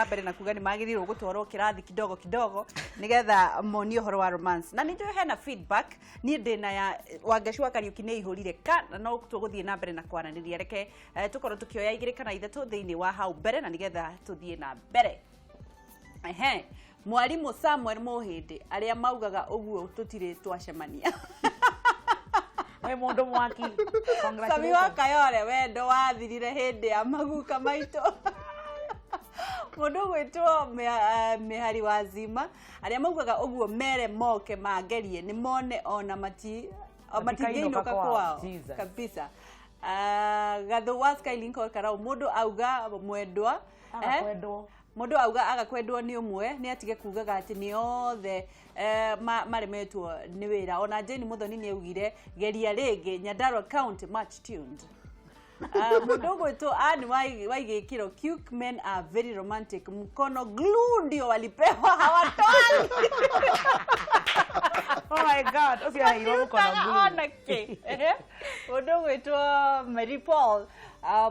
Mbere na kuga nĩ magĩrĩirwo gũtwarwo kĩrathi kidogo kidogo nĩgetha monio ũhoro wa romance. Na nĩ njũĩ hena feedback, niĩ ndĩna ya Wangeci wa Kariũki nĩ ihũrire ka na no tũgũthiĩ na mbere na kwaranĩria. Reke tũkorwo tũkĩoya igĩrĩ kana ithatũ thĩinĩ wa hau mbere na nĩgetha tũthiĩ na mbere. Ehe, mwarimũ Samuel Mũhĩndĩ, arĩa maugaga ũguo tũtirĩ twacemania. We mũndũ mwaki. Sami wa Congratulations. Kayore, wendo wathirire hĩndĩ ya maguka maitũ. Mũndũ gwĩtwo Mĩhari wa Zima, arĩa maugaga ũguo mere moke mangerie nĩ mone ona mati o Matikainũka matingĩinũka kwao. kwao. Jesus. Kabisa. Ah, Gathu wa Skylink Karau, mũndũ auga mwendwa Aga eh, kwendwo. Mũndũ auga aga kwendwo nĩ ũmwe nĩ atige kugaga atĩ nĩ othe maremetwo nĩ wĩra. Ona Jane Muthoni nĩ augire geria rĩngĩ. Nyandarua County much tuned. Mũndũ ũgwĩtwo Ann Waigĩkĩro, Cute men are very romantic, mkono glue ndio walipewa, hawatoi. Oh my God, ũcio aheirwo mũkono Matiutaga glue. ona kĩ. Ehe. Mũndũ ũgwĩtwo Mary Paul,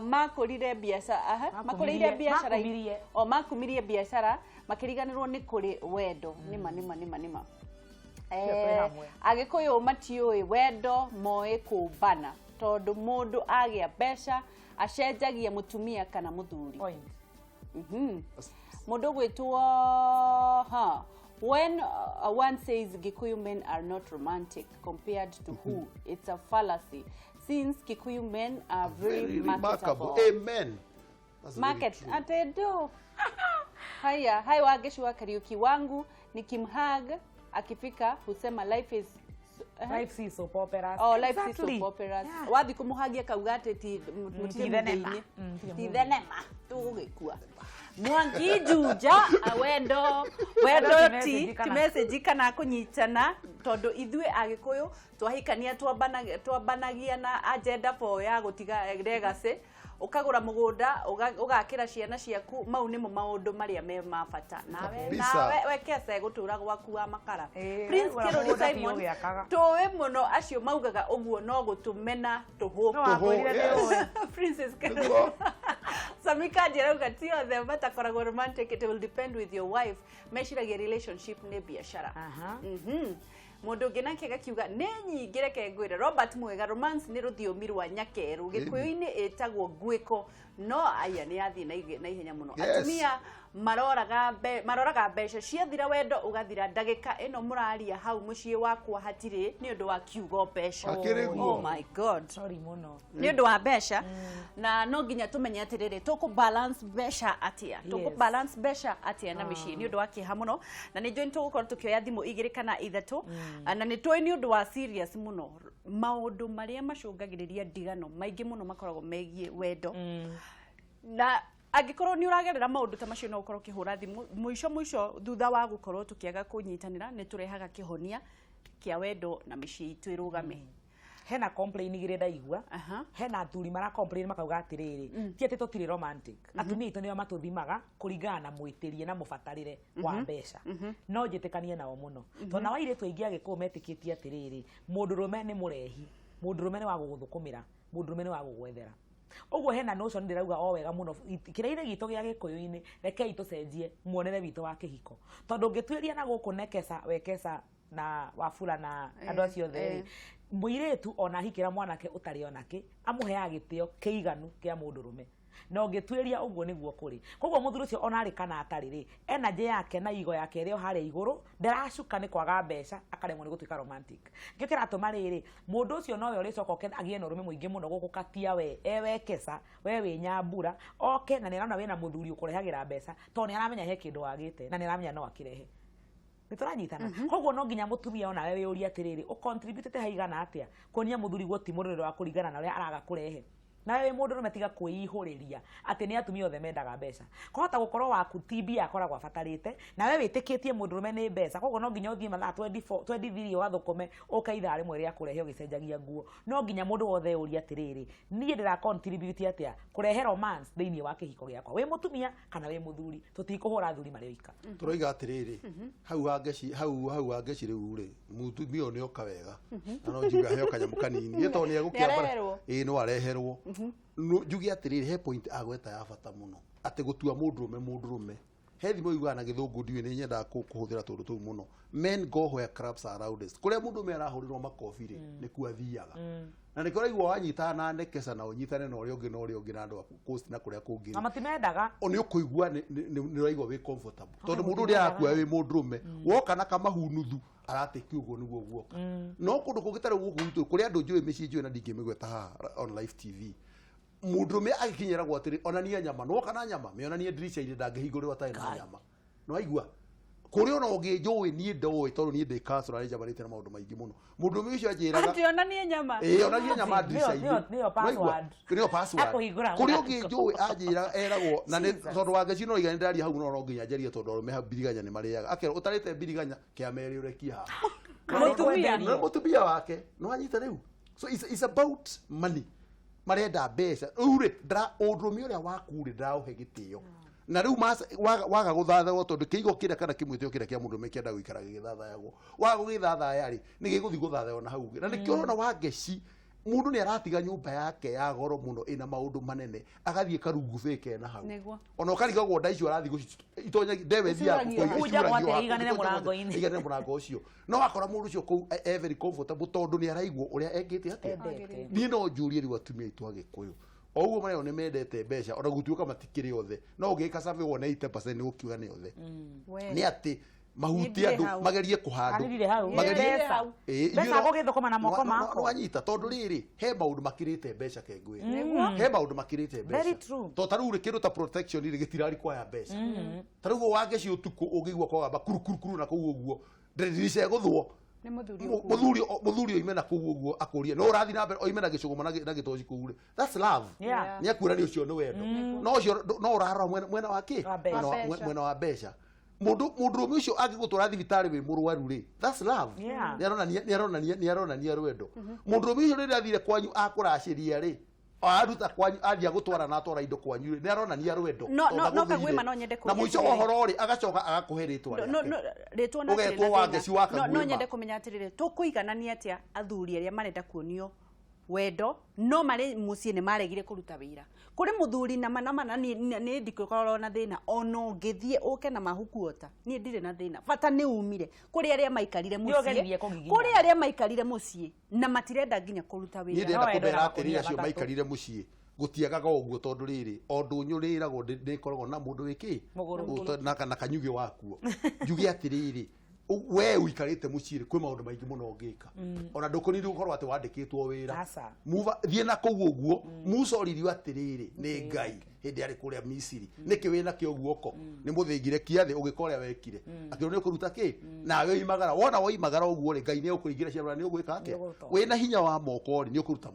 makũrire biacara, aha, makũrĩire biacara. Makumirie. O makumirie biacara makĩriganĩrwo nĩ kũrĩ wendo. Nĩma nĩma nĩma nĩma. Cio twĩ hamwe. Agĩkũyũ matiũĩ wendo, moĩ kũmbana, tondũ mũndũ agĩa mbeca acenjagia mũtumia kana mũthuri. Point. Mũndũ gwĩtwo ha when one says Gikuyu men are not romantic compared to who, it's a fallacy since Kikuyu men are very, Very remarkable. marketable. Amen. That's very Market true. atendo haya hai. Wangeci wa Kariuki, wangu nikimhug akifika husema life is Life si soap operas. Oh, life is Exactly. soap operas. Yeah. Wathi kũmũhagia kauga atĩ ti Ti thenema. Ti ti movie. thenema tũgũgĩkua. Mwangi Juja, wendo wendo Ti ti message ti kana- message kana kũnyitana, tondũ ithuĩ Agĩkũyũ twahikania twambanagia na agenda for ya gũtiga legacy, ũkagũra mũgũnda, ũgakĩra ciana ciaku. Mau nĩmo maũndũ marĩa me ma bata. Nawe Kabisa. nawe wekesa gũtũra gwaku wa makara. Ĩĩ, Prince wagũra Kĩrũri mũgũnda ti Simon, ũgĩakaga. tũĩ mũno acio maugaga ũguo no gũtũmena tũhũ. No wakwĩrire nĩ Yes. ũĩ. Princess Nĩguo. Samika Njerauga ti othe matakoragwo romantic, it will depend with your wife, meciragia relationship nĩ biacara. Aha. Mũndũ ũngĩ nake agakiuga nĩ nyingĩ, reke ngwĩre. Robert Mwega, romance nĩ rũthiomi rwa nyakerũ, Gĩkũyũ-inĩ ĩtagwo ngwĩko, no aya nĩ yathiĩ na ihenya mũno. Atumia maroraga mbeca, ciathira wendo ũgathira. Ndagĩka ĩno mũraria hau mũciĩ wakwa hatirĩ nĩ ũndũ wa kiugo mbeca. Akĩrĩ guo. Oh my God. Sorry mũno. Nĩ ũndũ wa mbeca, na no nginya tũmenye atĩrĩrĩ, tũkũ balance mbeca atĩa, tũkũ balance mbeca atĩa na mĩciĩ. Nĩ ũndũ wa kĩeha mũno, na nĩ njũĩ nĩ tũgũkorwo tũkĩoya thimũ igĩrĩ kana ithatũ, na nĩ tũĩ nĩ ũndũ wa serious mũno. Maũndũ marĩa macũngagĩrĩria ndigano maingĩ mũno makoragwo megiĩ wendo, na angĩkorwo nĩ ũragerera maũndũ ta macio no ũkorwo ũkĩhũra thimũ mũico mũico. Thutha wa gũkorwo tũkĩaga kũnyitanĩra, nĩ tũrehaga kĩhonia kĩa wendo na mĩciĩ itũ ĩrũgame. Hena complain igĩrĩ ndaigua. Hena athuri mara complain makauga atĩrĩrĩ, ti atĩ tũtirĩ romantic, atumia aitũ nĩo matũthimaga kũringana na mwĩtĩrie na mũbatarĩre wa mbeca. No njĩtĩkanie nao mũno, tondũ nao airĩtu aingĩ Agĩkũyũ metĩkĩtie atĩrĩrĩ, mũndũrũme nĩ mũrehi, mũndũrũme nĩ wa gũgũthũkũmĩra, mũndũrũme nĩ wa gũgwethera. Ũguo hena notion ndĩrauga o wega mũno kĩrĩa-inĩ gitũ gĩa Gĩkũyũ-inĩ, rekei tũcenjie muonere witũ wa kĩhiko, tondũ ũngĩtuĩria na gũkũ Nekesa, Wekesa na Wafula na andũ acio othe rĩ, mũirĩtu ona ahikĩra mwanake ũtarĩ onake amũheaga gĩtĩo kĩiganu kĩa mũndũrũme, na ũngĩtuĩria ũguo nĩguo kũrĩ. Koguo mũthuri ũcio ona arĩ kana atarĩ rĩ, energy yake na igo yake ĩrĩ o harĩa igũrũ, ndaracuka nĩ kwaga mbeca akaremwo nĩ gũtuĩka romantic. Nĩkĩo kĩratũma rĩrĩ mũndũ ũcio nowe ũrĩcoka oke agĩe na ũrũme mũingĩ mũno gũgũkatia we e Wekesa, we wĩ Nyambura, oke na nĩ arona wĩna mũthuri ũkũrehagĩra mbeca, tondũ nĩ aramenya he kĩndũ wagĩte na nĩ aramenya no akĩrehe. Nĩ tũranyitana? Koguo no nginya mũtumia onawe wĩyũrie atĩrĩrĩ, ũcontributĩte haigana atĩa kuonia mũthuri guo ti mũrũrĩro wa kũringana na ũrĩa araga kũrehe. Nawe wĩ mũndũrũme, tiga kwĩihũrĩria atĩ nĩ atumia othe mendaga mbeca. Kwahota gũkorwo waku ti mbia akoragwo abatarĩte, nawe wĩtĩkĩtie mũndũrũme nĩ mbeca. Koguo no nginya ũthiĩ mathaa 24, 23 ũgathũkũme, ũke ithaa rĩmwe rĩa kũrehe ũgĩcenjagia nguo. No nginya mũndũ wothe ũrie atĩrĩrĩ, niĩ ndĩra contribute atĩa kũrehe romance thĩinĩ wa kĩhiko gĩakwa, wĩ mũtumia kana wĩ mũthuri? Tũtikũhũra athuri marĩ oika. Tũroiga atĩrĩrĩ, hau Wangeci, hau hau Wangeci, rĩu rĩ mũtumia ũyũ nĩoka wega na no njigue aheo kanyamũ kanini ĩ tondũ nĩegũkĩambara. Nĩareherwo. Ĩĩ, no areherwo. No, njuge atĩrĩrĩ, he point agweta ya bata mũno, atĩ gũtua mũndũrũme mũndũrũme. He thimo yugaga na gĩthũngũ, ndiũĩ nĩ nyendaga kũhũthĩra tũndũ tũu mũno: "Men go where claps are loudest." Kũrĩa mũndũ ũmwe arahũrĩrwo makobi rĩ, nĩkuo athiaga. Na nĩkĩo ũraigua wanyitana na Nekesa na ũnyitane na ũrĩa ũngĩ na ũrĩa ũngĩ na andũ a coast na kũrĩa kũngĩ Na rĩ, matimendaga. O nĩ ũkũigua nĩ ũraigua wĩ comfortable, tondũ mũndũ ũrĩa arakuoya wĩ mũndũrũme woka na kamahunuthu aratĩki ũguo nĩguo guoka. No kũndũ kũngĩ ta rĩu gũkũ gwitũ, kũrĩ andũ njũĩ, mĩciĩ njũĩ na ndingĩmĩgweta haha on live TV, mũndũrũme agĩkinyĩragwo atĩrĩ, "Onania nyama." Nwoka na nyama, mĩonanie ndirica-inĩ, ndangĩhingũrĩrwo atarĩ na nyama. Nĩwaigua kũrĩ ona ũngĩ njũĩ niĩ ndoĩ, tondũ niĩ ndĩ counselor, nĩnjamanĩte na maũndũ maingĩ mũno. Mũndũrũme ũcio anjĩraga Atĩ onanie nyama. Ĩĩ, onanie nyama ndirica-inĩ. Nĩyo password. Nĩyo password. Akũhingũra Kũrĩ mũrango. ũngĩ njũĩ anjĩra eragwo na nĩ Jesus. tondũ wa ngeci no iga nĩ ndaria hau, no nginya njarie, tondũ arũme hau mbiriganya nĩ marĩaga. Akerwo, "Ũtarĩte mbiriganya, kĩama ĩrĩ ũrekie haha." Mũtumia. Na mũtumia wake no anyita rĩu. So it's about money, marenda mbeca. Rĩu rĩ, ũndũrũme ũrĩa waku rĩ, ndaraũhe gĩtĩo na rĩu waga gũthathaywo, tondũ kĩigo kĩrĩa kana kĩmwĩtĩo kĩrĩa kĩa mũndũrũme kĩenda gũikara gĩgĩthathayagwo, waga gũgĩthathaya rĩ, nĩ gĩgũthiĩ gũthathaywo na hau ũngĩ. Na nĩkĩo ũrona Wangeci, mũndũ nĩ aratiga nyũmba yake ya goro mũno ĩna maũndũ manene, agathiĩ karungu kena hau. Ona ũkarigagwo nda icio arathiĩ itonya ndewe ithiaga Icuragio. Kũnjagwo atĩa, icuragio iganĩre mũrango-inĩ. Iganĩre mũrango ũcio. No akora mũndũ ũcio kũu e very comfortable, tondũ nĩ araigua ũrĩa ekĩte atĩa. Endete. Niĩ no njũrie rĩu atumia aitũ Agĩkũyũ, o ũguo mareo nĩ mendete mbeca, ona gũtuĩka matikĩrĩ othe, no ũngĩka survey wone 80% nĩ gũkiuga nĩ othe, We. nĩ atĩ mahutie Nĩ ndirĩ andũ hau. magerie kũhandũ. Arĩrire hau. Magerie Mbeca. Ĩĩ, Mbeca ithuĩ gũgĩthũkũma na moko makwa. Nĩwanyita, tondũ rĩrĩ, he maũndũ makĩrĩte mbeca kengwĩra, Nĩguo. he maũndũ makĩrĩte mbeca. Very true. Tondũ ta rĩu rĩ, kĩndũ ta protection rĩ, gĩtirari kwaya mbeca. Ta rĩu Wangeci, ũtukũ ũngĩigua kwagamba kuru kuru kuru na kũu ũguo, ndirica ĩgũthwo. Nĩ mũthuri ũkuo. Mũthuri oime na kũu ũguo akũrie no ũrathiĩ na mbere, oime na gĩcũgũma na gĩtoci kũu rĩ, that's love. Nĩ akuĩra nĩ ũcio nĩ wendo, no ũcio no ũrarora mwena wa kĩ? Wa mbeca. Wa mbeca. Mwena wa mbeca. Mũndũ mũndũrũme ũcio angĩgũtwara thibitarĩ wĩ mũrwaru rĩ, that's love. Nĩ aronania rwendo. Mũndũrũme ũcio rĩrĩa athire kwanyu akũracĩria rĩ, aruta kwanyu athiĩ agũtwara na atwara indo kwanyu rĩ, nĩ aronania rwendo. No- tondũ no- no ndagũthĩire. Kagwĩma, no nyende Na kũũria mũico wa atĩrĩrĩ. ũhoro rĩ, agacoka agakũhe rĩtwa No, rĩake. no, rĩtwa na Ũgetwo atĩrĩ na Wangeci wa thĩna. No Kagwĩma. nyende kũmenya atĩrĩrĩ, tũkũiganania atĩa athuri arĩa marenda kuonio wendo no marĩ mũciĩ nĩ maregire kũruta wĩra? Kũrĩ mũthuri nama nama, na niĩ ndingĩkorwo na thĩna ona ũngĩthiĩ ũke na mahuku ota, niĩ ndirĩ na thĩna, bata nĩ umire. Kũrĩ arĩa maikarire Nĩ ũgeririe mũciĩ, kũgiginyana. kũrĩ arĩa maikarire mũciĩ na matirenda nginya kũruta Niĩ wĩra. ndĩrenda No wendo kũmera na atĩrĩrĩ, makũnia acio matatũ. maikarire mũciĩ gũtiagaga ũguo, tondũ rĩrĩ, o ndũnyũ rĩragwo nĩ ĩkoragwo na mũndũ wĩkĩ Mũgũrũki. Na kanyugĩ wakuo. Njuge atĩrĩrĩ, we ũikarĩte mũciĩ rĩ, kwĩ maũndũ maingĩ mũno ũngĩka, ona ndũkũniri gũkorwo atĩ wandĩkĩtwo wĩra. Aca. Thiĩ na kũu ũguo. Musa oririo atĩrĩrĩ nĩ Ngai hĩndĩ arĩ kũrĩa Misiri, nĩkĩ wĩ nakĩo guoko? Nĩ mũthĩngire kĩa thĩ ũgĩka ũrĩa wekire. Akĩrwo nĩ ũkũruta kĩ nawe oimagara. Wona woimagara ũguo rĩ, Ngai nĩ egũkũringĩra ciama na nĩ ũgwĩka atĩa. Nĩ ũgũtonga. Wĩna hinya wa moko rĩ, nĩ ũkũruta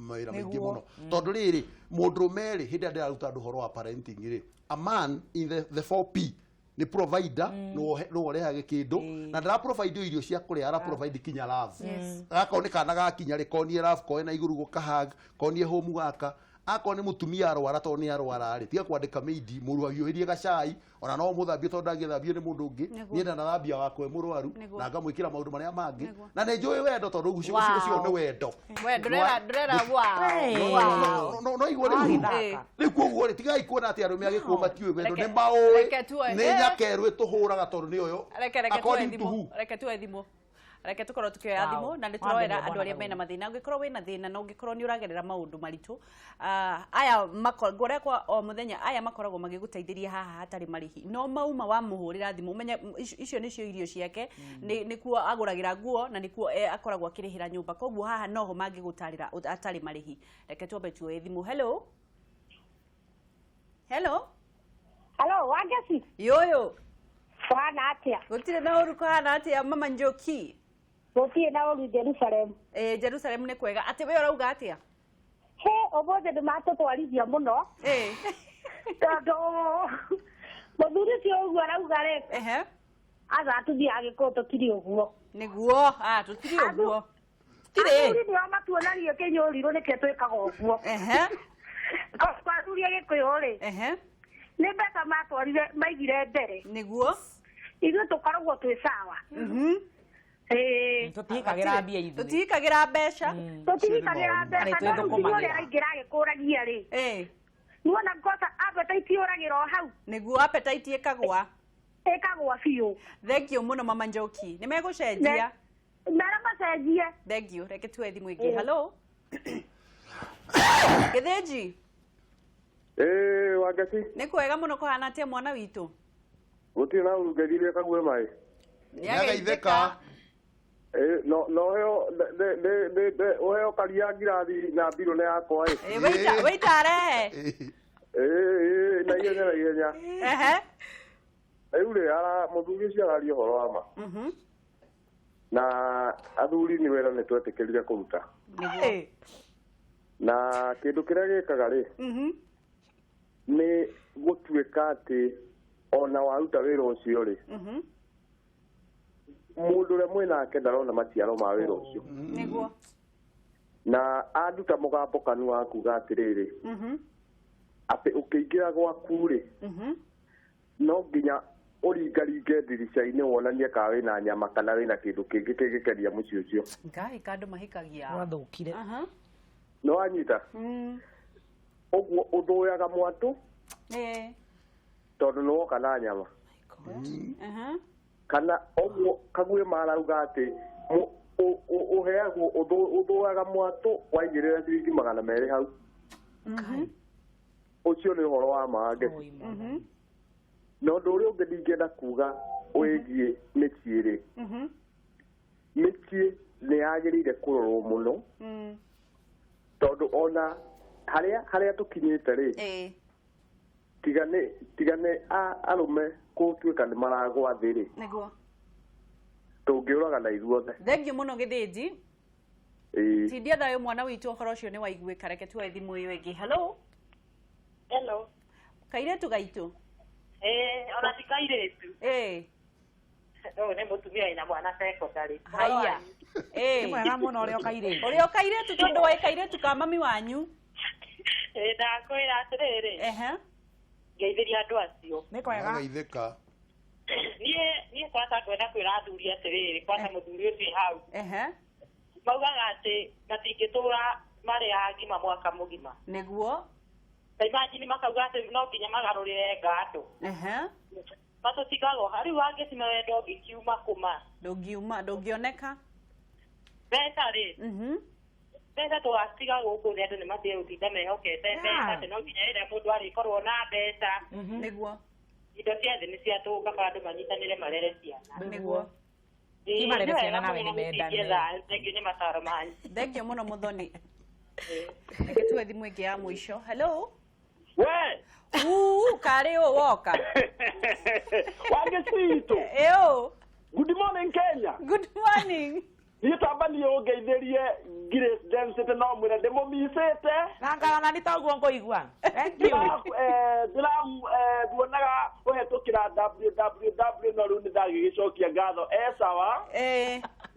mawĩra maingĩ Nĩguo. mũno, tondũ rĩrĩ, mũndũrũme rĩ, hĩndĩ ĩrĩa ndĩraruta andũ ũhoro wa parenting rĩ, a man in the 4P nĩ provider, nĩwe ũrehage kĩndũ, na ndara provide irio cia kũrĩa, ara provide kinya love. Gakorwo nĩ kana gakinya rĩ, konie love, koe na igũrũ gũkahag, konie home gaka. Akorwo nĩ mũtumia arwara, tondũ nĩ arwara rĩ, tiga kwandĩka maid, mũhiũhĩrie gacai, ona no mũthambie, tondũ ndangĩthambio nĩ mũndũ ũngĩ. Nĩguo. Niĩ ndanathambia wakwa e mũrwaru Nĩguo. na ngamwĩkĩra maũndũ marĩa mangĩ. Nĩguo. Na nĩ njũĩ wendo, tondũ ũcio ũcio nĩ wendo. We ndũrera ndũrera, wow. No, Wow. no igua rĩu. Wagĩthaka. Rĩu koguo rĩ, tigai kuona atĩ arũme Agĩkũyũ matiũĩ wendo. Reke- Nĩ maũĩ. Reke tuoe- Nĩ nyakerũ ĩtũhũraga, tondũ nĩyo Reke tuoe according to thimũ. who? Reke tuoe thimũ, reke tũkorwo tukĩoya thimũ na nĩ tũroera Wambĩrĩria andũ arĩa bwana. mena mathĩna. Ũngĩkorwo wĩna thĩna na ũngĩkorwo nĩ ũragerera maũndũ maritũ, aya ngũrĩa kwa o mũthenya, aya makoragwo magĩgũteithĩria haha hatarĩ marĩhi. No mauma wamũhũrĩra thimũ, ũmenye icio nĩcio irio ciake, nĩkuo agũragĩra nguo na nĩkuo akoragwo akĩrĩhĩra nyũmba, koguo haha noho mangĩgũtarĩra hatarĩ marĩhi. Reke twambe tuoye thimũ. Hello, hello. Halo, Wangeci. Yoyo. Kũhana atĩa? Gũtirĩ na ũru. Kũhana atĩa, mama Njoki? Gũtirĩ na ũru Jerusalem. Eh, Jerusalem nĩ kwega. Atĩ we ũrauga atĩa? He, ũmũthĩ nĩ matũtwarithia mũno. Tondũ mũthuri ũcio ũguo arauga rĩ, aca atumia Agĩkũyũ tũtirĩ ũguo. Nĩguo, tũtirĩ ũguo. Tirĩ. Athuri nĩo matuonarie kĩnyũrirũ, nĩkĩo twĩkaga ũguo. Kwa athuri Agĩkũyũ rĩ, nĩ mbeca matwarire maigire mbere. Ithuĩ tũkoragwo twĩ sawa. Ĩĩ. Tũtihikagĩra mbia ithuĩ. Tũtihikagĩra mbeca. Tũtihikagĩra mbeca, Arĩ no rĩu nginya twĩthũkũmagĩra. ũrĩa araingĩra agĩkũragia rĩ, Nĩwona ngoca appetite yũragĩra o hau. Nĩguo appetite ĩkagwa. Ĩkagwa biũ. Thank you mũno Mama Njoki. Nĩ megũcenjia. Mera macenjie. Thank you. Reke tuoe thimũ ĩngĩ. Hello. Gĩthĩnji. Wangeci. Nĩ kwega mũno kũhana atĩa mwana witũ? Gũtirĩ na ũru ngeithirie kague maĩ. Nĩageithĩka. No no heo ũheo karia ngirathi na mbirũ nĩ yakwa ĩ. Wĩita arehe. Na ihenya na ihenya. Ehe. Rĩu rĩ ara mũthuri ũcio araria ũhoro wa ma. Na athuri nĩ wĩra nĩ twetĩkĩrire kũruta. Nĩguo. Na kĩndũ kĩrĩa gĩkaga rĩ nĩ gũtuĩka atĩ ona waruta wĩra ũcio rĩ mũndũ ũrĩa mwĩnake ndarona maciaro ma wĩra ũcio. Nĩguo. Na anduta mũgambo kanua wa kuga atĩrĩrĩ atĩ ũkĩingĩra gwaku rĩ no nginya ũringaringe ndirica-inĩ wonanie kana wĩna nyama kana wĩna kĩndũ kĩngĩ kĩngĩkenia mũciĩ ũcio. Ngai kandũ mahikagia. Gwathũkire. Nĩ wanyita? Ũguo ũthũyaga mwatũ tondũ nĩ woka na nyama. Kana ũguo kaguĩ marauga atĩ ũheagwo ũthũaga mwatũ waigĩrĩra ciringi 200 hau. Ũcio nĩ ũhoro wa ma Wangeci. Na ũndũ ũrĩa ũngĩ ndingĩenda kuga wĩgiĩ mĩciĩ rĩ, mĩciĩ nĩ yagĩrĩire kũrorwo mũno tondũ ona harĩa tũkinyĩte rĩ tiga nĩ arũme gũtuĩka nĩ maragwa thĩ rĩ. Nĩguo. Tũngĩũraga na ithuothe. Thank you mũno Gĩthĩnji. Tindia thayũ mwana witũ ũhoro ũcio nĩ waiguĩka. Reke tuoe thimũ ĩyo ĩngĩ. Hello. Hello. Kairĩtu gaitũ. Ona ti kairĩtu. Ũyũ nĩ mũtumia wĩna mwana secondary. Haya. Nĩ mwega mũno ũrĩa ũkairĩtu. Ũrĩa ũkairĩtu tondũ wĩ kairĩtu ka mami wanyu. Ndakwĩra atĩrĩrĩ. Ngeithĩria andũ acio. Nĩ kwega. Nĩageithĩka. Niĩ kwanza ngwenda kwĩra athuri atĩrĩrĩ, kwanza mũthuri ũcio hau. Maugaga atĩ matingĩtũra marĩ agima mwaka mũgima. Nĩguo. Ta imagine makauga atĩ no nginya magarũrĩre ngando. Matũtigagwo rĩu wangĩcina wendo ũngĩkiuma kũma. Ndũngiuma, ndũngĩoneka. Mbeca rĩ. Mbeca tũgacitiga gũkũ thĩ andũ nĩ matige gũtinda mehokete mbeca atĩ no nginya rĩrĩa mũndũ arĩkorwo na mbeca. Nĩguo. Indo cia thĩ nĩ ciatũka kaba andũ manyitanĩre marere ciana. Nĩguo. Ti marere ciana nawe nĩ mendane. Thank you nĩ mataro manyu. Thank you mũno Mũthoni. Reke tuoe thimũ ĩngĩ ya mũico. Hello. We. Karĩ ũ woka. Wangeci. Ĩũ. Good morning Kenya. Good morning. Niĩ tamba niĩ ũngeithĩrie Grace Density no mwĩre ndĩmũmicĩte. Na ngarana nĩ toguo ngũigua. Thank you. Nduonaga kũhetũkĩra www no rĩu nĩ ndagĩgĩcokia ngatho. Sawa.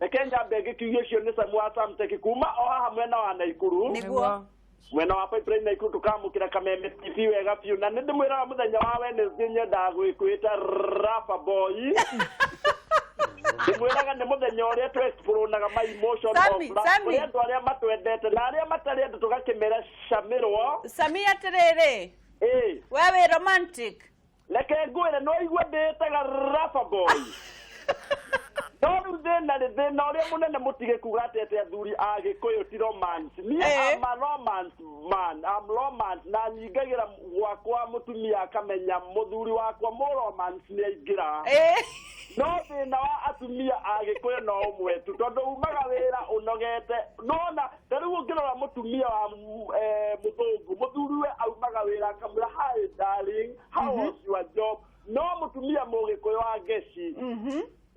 Reke nyambe ngĩkiuge ũcio nĩ Samu wa Samtech kuma o haha mwena wa Naikuru. Nĩguo. Mwena wa Pipeline Naikuru tũkamũkĩra Kameme TV wega biũ na nĩ ndĩmwĩraga mũthenya wa Wednesday nyendaga gwĩkwĩta Rafa Boy. Ndĩmwĩraga nĩ mũthenya ũrĩa twexplonaga my emotion of love. Kũrĩ andũ arĩa matwendete na arĩa matarĩ andũ tũgakĩmera camĩrwo. Sami atĩrĩrĩ. We wĩ romantic. Reke ngwĩre no igue ndĩĩtaga Rafa Boy. No rĩu thĩna nĩ thĩna ũrĩa mũnene mũtige kuga atĩ atĩ athuri a Gĩkũyũ ti romance. Niĩ I'm a romance man. I'm romance na nyingagĩra gwakwa mũtumia akamenya mũthuri wakwa mũ romance nĩ aingĩra. No thĩna wa atumia a Gĩkũyũ no ũmwe tu tondũ umaga wĩra ũnogete. Nona ta rĩu ũngĩrora mũtumia wa mũthũngũ mũthuriwe aumaga wĩra akamwĩra hi darling, how was your job? No mũtumia mũgĩkũyũ wa Ngeci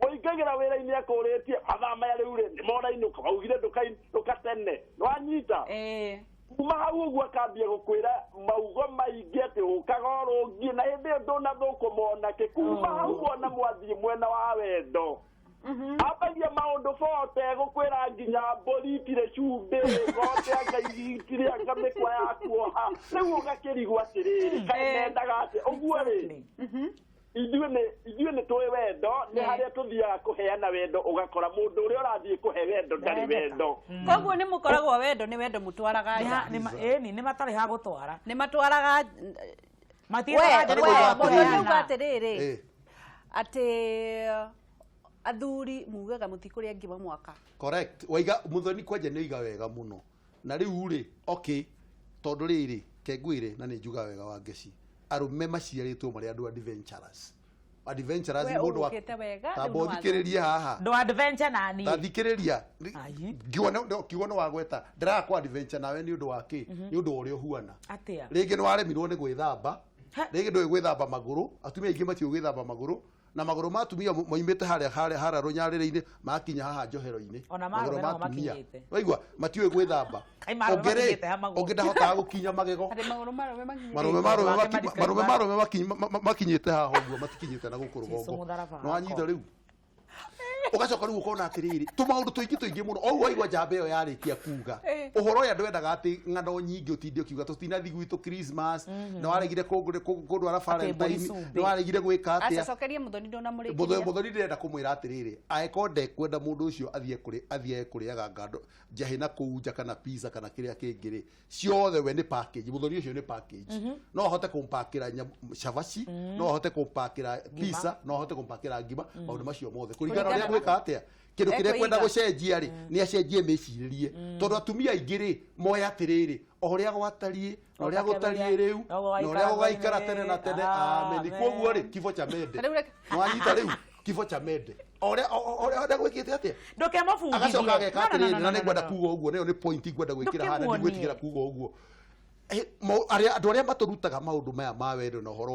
mũingagĩra wĩra-inĩ akũrĩtie mathaa maya rĩu rĩ nĩ morainũka waugire ndũka tene nĩwanyita. Kuma hau ũguo akambia gũkwĩra maugo maingĩ atĩ ũkaga ũrũngie na hĩndĩ ĩyo ndũnathũkũma onakĩ. Kuma hau wona mwathiĩ mwena wa wendo ambagia maũndũ bote gũkwĩra nginya mbũri itirĩ cumbĩ ng'ombe anga itirĩ anga mĩkwa ya kuoha rĩu ũgakĩrigwo atĩrĩrĩ kaĩ mendaga atĩ ũguo rĩ ithuĩ Ithuĩ nĩ tũĩ wendo nĩ harĩa tũthiaga kũheana wendo, ũgakora mũndũ ũrĩa ũrathiĩ kũhe wendo ndarĩ wendo. Koguo nĩ mũkoragwo wendo nĩ wendo mũtwaraga nja. Ĩni nĩ matarĩ ha gũtwara. Nĩ matwaraga Matitwaraga nja nĩ we atĩrĩrĩ atĩ athuri mugaga mũtikũrĩa ngima mwaka. Correct. Waiga muthoni kwanja nĩ oiga wega mũno. Na rĩu rĩ, okay, tondũ rĩrĩ kengwĩre na nĩ njuga wega wa ngeci. Arũme maciarĩtwo marĩ andũ adventurous. Adventurous We nĩ mũndũ wa ũgũkĩte wega, ta rĩu nĩ thikĩrĩrie haha. Ndũ adventure na niĩ. Ta thikĩrĩria. Kiugo nĩ wagweta. Ndĩraga kwa adventure nawe nĩ ũndũ wa kĩ? Nĩ ũndũ wa ũrĩa ũhuana. Atĩa? Rĩngĩ nĩ waremirwo nĩ gwĩthamba. Rĩngĩ ndũĩ gwĩthamba magũrũ. Atumia aingĩ matiũĩ gwĩthamba magũrũ. Na magũrũ ma atumia moimĩte harĩa harĩa harĩa rũnyarĩrĩ-inĩ makinya haha njohero-inĩ. Ona Magũrũ marũme ma namo atumia. makinyĩte. Waigua matiũĩ gwĩthamba. Kaĩ marũme Ũngĩ rĩ, makinyĩte ha magũrũ. ũngĩ ndahotaga gũkinya magego. Atĩ magũrũ marũme makinyĩte. Marũme Marũme marũme marũme makinyĩte haha ũguo matikinyĩte na gũkũ Jesũ rũgongo. mũtharaba Nĩ wanyita wakwa. rĩu. Ũgacoka rĩu ũkona atĩrĩrĩ tũmaũndũ tũingĩ tũingĩ mũno o ũguo waigua njamba ĩyo yarĩkia kuga ũhoro ũrĩa ndwendaga atĩ ng'ano nyingĩ ũtinde ũkiuga tũtinathiĩ gwitũ Christmas nĩ waregire kũndwara Valentine cumbĩ. nĩ waregire gwĩka atĩa Aca cokeria muthoni ndũnamũrĩkĩria. Muthoni ndĩrenda kũmwĩra atĩrĩrĩ angĩkorwo ndekwenda mũndũ ũcio athiĩ kũrĩ athiĩ kũrĩaga ngando njahĩ na kũu nja kana pizza kana kĩrĩa kĩngĩ rĩ ciothe we nĩ package muthoni ũcio nĩ package no ahote kũmpakĩra cabaci no ahote kũmpakĩra pizza no ahote kũmpakĩra ngima maũndũ macio mothe kũringana na ũrĩa gwĩka atĩa kĩndũ kĩrĩa kwenda gũcenjia rĩ nĩ acenjie mĩcirĩrie tondũ atumia aingĩ rĩ moya atĩrĩrĩ o ũrĩa gwatariĩ na ũrĩa gũtariĩ rĩu na ũrĩa gũgaikara tene na tene amen koguo rĩ kifo cha mende nĩwanyita rĩu kifo cha mende o ũrĩa ũrĩa gwĩkĩte atĩa Ndũkemũbundithie. agacoka ageka No, no, no, atĩrĩrĩ no, na no, nĩngwenda no. kuga ũguo nĩyo nĩ point ngwenda gwĩkĩra haha na Ndũkĩmuonie. ndigwĩtigĩra kuga ũguo andũ arĩa matũrutaga maũndũ maya ma wendo na ũhoro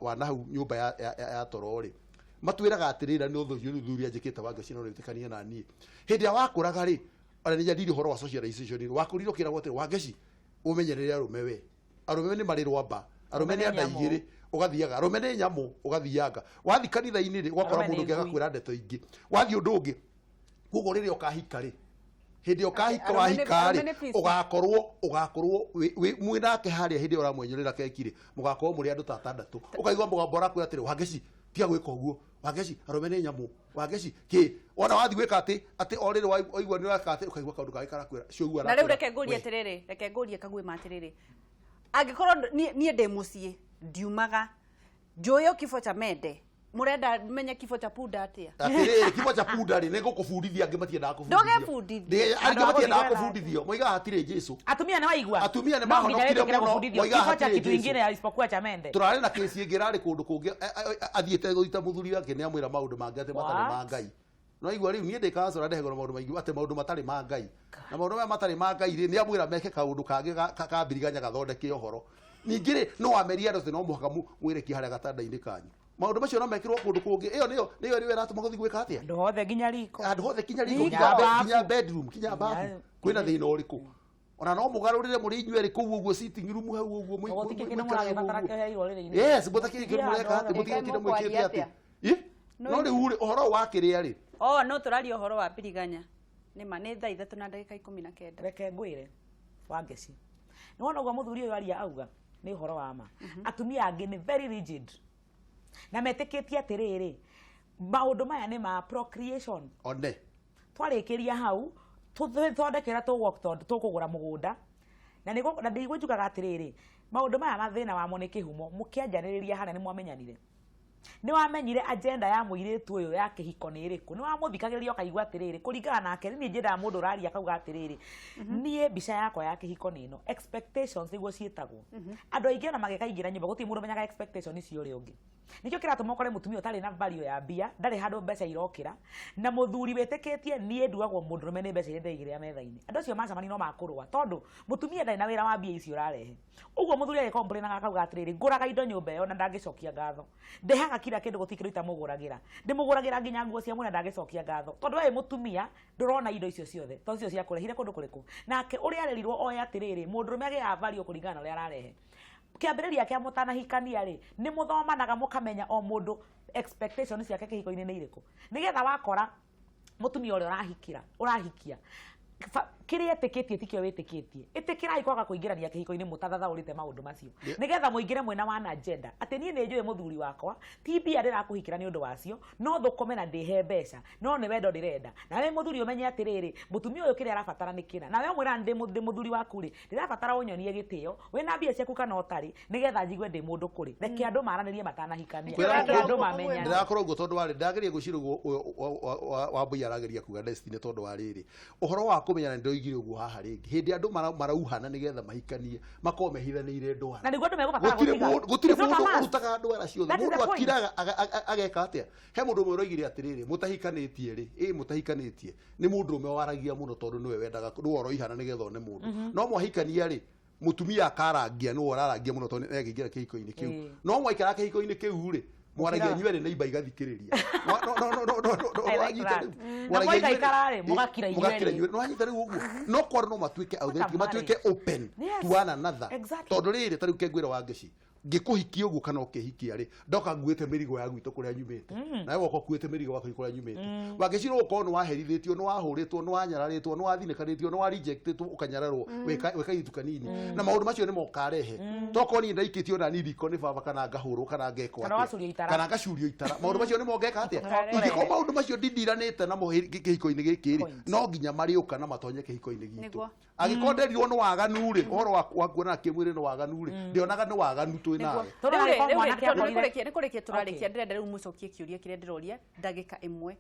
wa nahau nyũmba ya toro rĩ matwĩraga atĩrĩrĩ na nĩ ũndũ ũcio thuri anjĩkĩte wa ngeci no wĩtĩkanie na niĩ hĩndĩ ĩrĩa wakũraga rĩ ona nĩnjaririe ũhoro wa socialization rĩ wakũrire ũkĩragwo atĩrĩ wangeci ũmenyerere arũme we arũme nĩ marĩ rwamba arũme nĩ Arũme nĩ anda nyamũ. igĩrĩ ũgathiaga arũme nĩ nyamũ ũgathianga wathiĩ kanitha-inĩ rĩ ũgakora Arũme mũndũ nĩ ũngĩ ngui. agakwĩra ndeto ingĩ wathiĩ ũndũ ũngĩ koguo rĩrĩa ũkahika rĩ hĩndĩ ĩrĩa ũkahika Arũme nĩ- wahika arũme rĩ nĩ peace. ũgakorwo ũgakorwo mwĩ nake harĩa hĩndĩ ĩyo ũramwenyũrĩra keki rĩ mũgakorwo mũrĩ andũ ta atandatũ ũkaigua mũgambo ũrakwĩra atĩrĩ wangeci tiga gwĩka ũguo wangeci arũme nĩ nyamũ wangeci kĩ wona wathiĩ gwĩka atĩ atĩ o rĩrĩ waigua nĩ ũreka atĩ ũkaigua kaũndũ kangĩ karakwĩra cioguo Na rĩu reke ngũrie atĩrĩrĩ, reke ngũrie kaguĩma atĩrĩrĩ. Angĩkorwo niĩ ndĩ mũciĩ ndiumaga njũĩ o kifo cha mende mũrenda menye kifo cha punda atĩa? Atĩrĩrĩ kifo cha punda rĩ nĩ ngũkũbundithia angĩ matiendaga kũbundithio Ndũgebundithie. Angĩ matiendaga kũbundithio moigaga hatirĩ Jesũ Atumia nĩ waigua. Atumia nĩ No nginya mahonokire wĩtĩkĩre mũno, gũbundithio. moigaga Kifo cha hatirĩ kitu Jesũ. ingine isipokuwa cha mende. Tũrarĩ na kesi ĩngĩ ĩrarĩ kũndũ kũngĩ athiĩte gũita mũthuri wake nĩ amwĩra maũndũ mangĩ atĩ matarĩ ma What? Ngai no igua rĩu niĩ ndĩ kancora ndehegwo na maũndũ maingĩ atĩ maũndũ matarĩ ma Ngai na maũndũ maya matarĩ ma Ngai rĩ nĩ amwĩra meke kaũndũ kangĩ ka mbiriganya gathondeke ũhoro ningĩ rĩ no amerie andũ atĩ no mũhaka mwĩrekie harĩa gatanda-inĩ kanyu maũndũ macio no mekĩrwo kũndũ kũngĩ ĩyo nĩyo nĩyo nĩyo ĩratũma gũthiĩ gwĩka atĩa Andũ hothe nginya riko. handũ hothe kinya riko Nginya bafu. kinya bedroom kinya bafu kwĩna thĩna ũrĩkũ ona no mũgarũrĩre mũrĩ inyuĩ erĩ kũu ũguo sitting room hau ũguo Gũtikĩ kĩndũ mũikare hau mũragĩbatara ũguo. kĩheirwo rĩrĩ-inĩ. Yes, mũtakĩrĩ kĩndũ Gũtirĩ mũreka handũ atĩ hothe. mũtigĩ kĩndũ Mũkwaria mwĩkĩte atĩ atĩa? Ĩ? No rĩu rĩ ũhoro wa kĩrĩa rĩ Oh, no tũraria ũhoro wa mbiriganya. Nĩ ma nĩ thaa ithatũ na ndagĩka ikũmi na kenda. Reke ngwĩre wangeci nĩ wona ũguo mũthuri ũyũ aria auga nĩ ũhoro wa ma atumia angĩ nĩ very rigid na metĩkĩtie atĩrĩrĩ maũndũ maya nĩ ma procreation one twarĩkĩria hau tũthondekera tũkũgũra mũgũnda na nĩguo na ndigũ njugaga atĩrĩrĩ maũndũ maya mathĩna wamo nĩ kĩhumo mũkĩanjanĩrĩria harĩa nĩ mwamenyanire nĩ wamenyire agenda ya mũirĩtu ũyũ ya kĩhiko nĩ ĩrĩkũ nĩ wamũthikagĩrĩria ũkaigua atĩrĩrĩ kũringana nake niĩ nyendaga mũndũ ũraria akauga atĩrĩrĩ niĩ mbica yakwa ya kĩhiko nĩ ĩno expectations nĩguo ciĩtagwo andũ aingĩ ona magĩkaingĩra nyũmba gũtirĩ mũndũ ũmenyaga expectation cia ũrĩa ũngĩ nĩkĩo kĩratũma ũkore mũtumia ũtarĩ na value ya mbia ndarĩ handũ mbeca irokĩra na mũthuri wĩtĩkĩtie niĩ nduagwo mũndũrũme nĩ mbeca iria ndĩraigĩrĩra metha-inĩ andũ acio macemania no makũrũa tondũ mũtumia ndarĩ na wĩra wa mbia icio ũrarehe ũguo mũthuri agĩkomplainaga akauga atĩrĩrĩ ngũraga indo nyũmba ĩyo na ndangĩcokia ngatho ndehaga kila kĩndũ gũtirĩ kĩndũ itamũgũragĩra ndĩmũgũragĩra nginya nguo cia mwena ndangĩcokia ngatho tondũ we wĩ mũtumia ndũrona indo icio ciothe tondũ icio ciakũrehire kũndũ kũrĩkũ nake ũrĩa arerirwo oe atĩrĩrĩ mũndũrũme agĩaga value kũringana na ũrĩa ararehe kĩambĩrĩria kĩa mũtanahikania rĩ nĩ mũthomanaga mũkamenya o mũndũ expectation ciake kĩhiko-inĩ nĩ irĩkũ nĩgetha wakora mũtumia ũrĩa ũrahikĩra ũrahikia Kĩrĩa etĩkĩtie tikĩo wĩtĩkĩtie. Ĩtĩkĩrai kwaga kũingĩrania kĩhiko-inĩ mũtathathaũrĩte maũndũ macio, nĩgetha mũingĩre mwĩna wa agenda atĩ niĩ nĩ njũĩ mũthuri wakwa ti mbia ndĩrakũhikĩra nĩ ũndũ wacio, no thũkũme na ndĩhe mbeca, no nĩ wendo ndĩrenda. Nawe mũthuri ũmenye atĩrĩrĩ, mũtumia ũyũ kĩrĩa arabatara nĩ kĩna. Nawe ũmwĩra ndĩ mũthuri waku rĩ, ndĩrabatara ũnyonie gĩtĩo wĩna mbia ciaku kana ũtarĩ, nĩgetha njigue ndĩ mũndũ kũrĩ. Reke andũ maranĩrie matanahikania, reke andũ mamenyane. Ndĩrakorwo ũguo tondũ warĩ ndageria gwĩciria ũguo Wambui arageria kuga Destiny, tondũ wa rĩrĩ, ũhoro wa kũmenyana nĩndoigire ũguo haha rĩngĩ, hĩndĩ andũ marauhana nĩgetha mahikanie makorwo mehithanĩire ndwara. Na nĩguo andũ megũbatara gũtiga. Gũtirĩ mũndũ ũrutaga ndwara ciothe, mũndũ akiraga ageka atĩa. He mũndũ ũmwe ũroigire atĩrĩrĩ, mũtahikanĩtie rĩ, ĩ mũtahikanĩtie nĩ mũndũ ũmwe waragia mũno tondũ nĩwe wendaga, nĩwe ũroihana nĩgetha one mũndũ. No mwahikania rĩ, mũtumia akarangia, nĩwe ũrarangia mũno tondũ nĩakĩingĩra kĩhiko-inĩ kĩu. No mwaikara kĩhiko-inĩ kĩu rĩ, mwaragia inyuĩ erĩ na imba igathikĩrĩria. Mũgakira inyuĩ, nĩwanyita rĩu ũguo. No kwarwo no matuĩke authentic, matuĩke open to one another. Tondũ rĩrĩ, ta rĩu kengwĩra wa ngeci, ngĩkũhikia ũguo kana ũkĩhikia rĩ, ndoka nguĩte mĩrigo ya gwitũ kũrĩa nyumĩte, nawe woka ũkuĩte mĩrigo waku kũrĩa nyumĩte. Wangeci ũkorwo nĩ waherithĩtio, nĩ wahũrĩtwo, nĩ wanyararĩtwo, nĩ wathinĩkanĩtio, nĩ warejectĩtwo, ũkanyararwo wĩ kairĩtu kanini, na maũndũ macio nĩmo ũkarehe. Tokorwo niĩ ndaikĩtio na niĩ riko nĩ baba, kana ngahũrwo, kana ngekwo atĩa, kana ngacurio itara, maũndũ macio nĩmo ngeka atĩa. Ingĩkorwo maũndũ macio ndindiranĩte namo kĩhiko-inĩ gĩkĩ rĩ, no nginya marĩũka na matonye kĩhiko-inĩ gitũ. Angĩkorwo nderirwo nĩ waganu rĩ, ũhoro wa kuonana kĩmwĩrĩ nĩ waganu rĩ, ndionaga nĩ waganu twĩ nawe. Nĩ kũrĩkia tũrarĩkia, ndĩrenda rĩu mũcokie kĩũria kĩrĩa ndĩroria ndagĩka ĩmwe.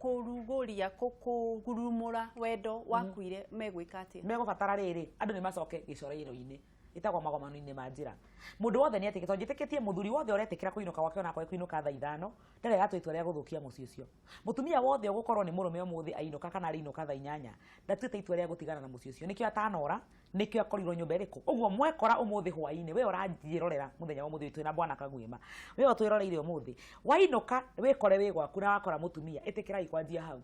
Kũrugũria, kũgurumũra wendo wakuire, megwĩka atĩa? Megũbatara rĩrĩ, andũ nĩ macoke gĩcoro-inĩ ĩtagwo magomano-inĩ ma njĩra. Mũndũ wothe nĩ etĩkĩtie, tondũ njĩtĩkĩtie mũthuri wothe ũretĩkĩra kũinũka gwake onakorwo kũinũka thaa 5, ndarĩ aratua itua rĩa gũthũkia mũciĩ ũcio. Mũtumia wothe ũgũkorwo nĩ mũrũme ũmũthĩ ainũka kana arĩinũka thaa 8, ndatuĩte itua rĩa gũtigana na mũciĩ ũcio. Nĩkĩo atanora, nĩkĩo akorirwo nyũmba ĩrĩkũ. Ũguo mwekora ũmũthĩ hwaĩ-inĩ, we ũranjĩrorera mũthenya wa ũmũthĩ twĩna bwana Kagwima, we ũtwĩroreire ũmũthĩ, wainũka wĩkore wĩ gwaku na wakora mũtumia, ĩtĩkĩrai kwanjia hau.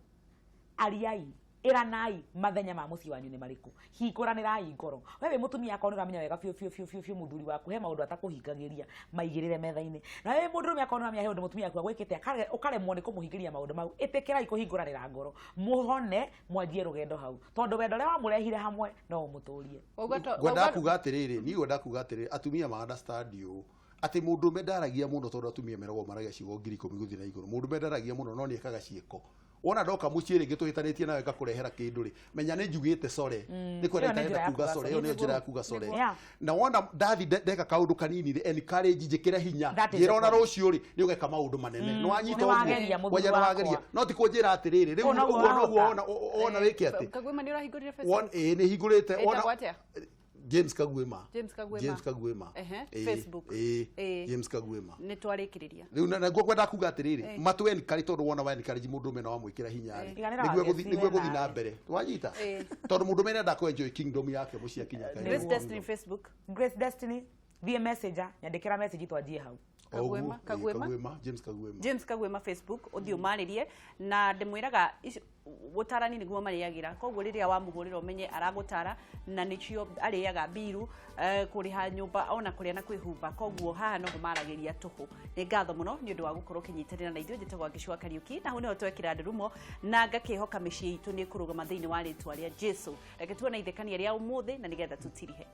Ariai, ĩranai mathenya ma mũciĩ wanyu nĩ marĩkũ, hingũranĩrai ngoro. We wĩ mũtumia akorwo nĩ ũramenya wega biũ biũ biũ biũ biũ mũthuri waku he maũndũ atakũhingagĩria, maigĩrĩre metha-inĩ. Na we wĩ mũndũrũme akorwo nĩ ũramenya he ũndũ mũtumia waku agwĩkĩte ũkaremwo nĩ kũmũhingĩria maũndũ mau, ĩtĩkĩrai kũhingũranĩra ngoro, mũhone, mwanjie rũgendo hau, tondũ wendo ũrĩa wamũrehire hamwe no ũmũtũrie. Ngwendaga kuga atĩrĩrĩ, niĩ ngwendaga kuga atĩrĩrĩ, atumia ma understand ũũ atĩ mũndũrũme ndaragia mũno, tondũ atumia meragwo maragia ciugo 10,000 gũthiĩ na igũrũ. Mũndũrũme ndaragia mũno no nĩ ekaga ciĩko. Wona ndoka mũciĩ rĩngĩ tũhĩtanĩtie nawe ngakũrehera kĩndũ rĩ, menya nĩ njugĩte sorry, nĩ kwenda itarenda kuga sorry, ĩyo nĩyo njĩra ya kuga sorry. Na wona ndathi ndeka kaũndũ kanini rĩ, encourage, njĩkĩre hinya, njĩra ona rũciũ rĩ nĩ ũgeka maũndũ manene. Nĩ wanyita ũguo, kwanja nĩ wageria, no ti kũnjĩra atĩrĩrĩ rĩu ũguo noguo wona wĩke atĩ. Kagwima, nĩ ũrahingũrire Facebook? Ĩĩ, nĩ hingũrĩte. Wona James Kagwima. James Kagwima. James Kagwima. Facebook. James Kagwima. Nĩ twarĩkĩrĩria. Rĩu na guo kwenda kuga atĩrĩrĩ, matũ encourage, tondũ wona wa encourage mũndũrũme na wamwĩkĩra hinya rĩ, nĩguo egũthiĩ na mbere. Wanyita? Tondũ mũndũrũme nĩenda kũ enjoy kingdom yake mũciĩ akinya. Grace Destiny Facebook. Grace Destiny, thiĩ Messenger, nyandĩkĩra message twanjie hau. Kagwima, Kagwima, James Kagwima. James Kagwima Facebook, ũthiĩ ũmarĩrie na ndĩmwĩraga gũtarani nĩguo marĩagĩra, koguo rĩrĩa wamũhũrĩra ũmenye aragũtara na nĩcio arĩaga mbiru, kũrĩha nyũmba ona kũrĩa na kwĩhumba, koguo haha noho maragĩria tũhũ. Nĩ ngatho mũno nĩ ũndũ wa gũkorwo ũkĩnyitanĩra na ithuĩ. Njĩtagwo Wangeci wa Kariũki, na hau nĩho twekĩra ndurumo na ngakĩhoka mĩciĩ itũ nĩ ĩkũrũgama thĩinĩ wa rĩtwa rĩa Jesu. Reke tuone ithekania rĩa ũmũthĩ na nĩgetha tũtirihe.